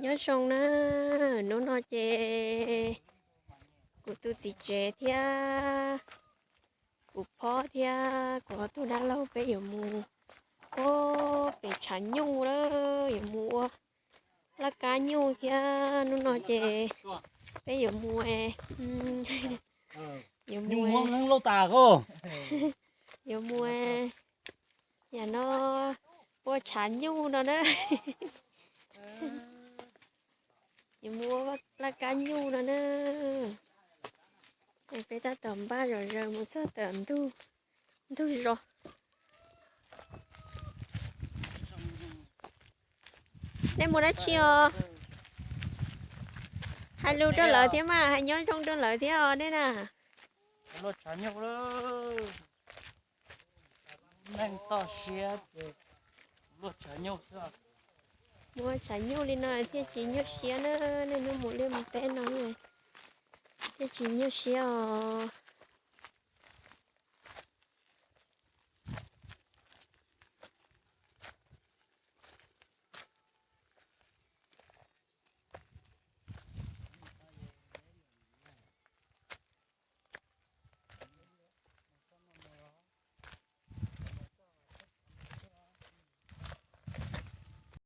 Nyob zoo na, hnub no ces kuv tus txiv tsev thiab kuv phob thiab kuv ob tug dab laug peb yuav mus ua pem tshav nyuj lawm, yuav mus ua laj kab nyuj thiab. Hnub no ces peb yuav mus, yuav mus, yuav mus, yam no ua tshav nyuj no na. Yuav mus ua laj kab nyuj no na. Peb tab tom npaj zom zaws mus txog tom ntug zos. Nej mus dab tsi os? Hais lus rau lawv thiab mas, hais nyob zoo rau lawv thiab os nej na. Luaj tshav nyuj lawm. Neeg toj siab ces luaj tshav nyuj xwb. Mus ua tshav nyuj li no thiaj tsis nyuaj siab na, nej hnub mus liaj mus teb no thiaj tsis nyuaj siab os.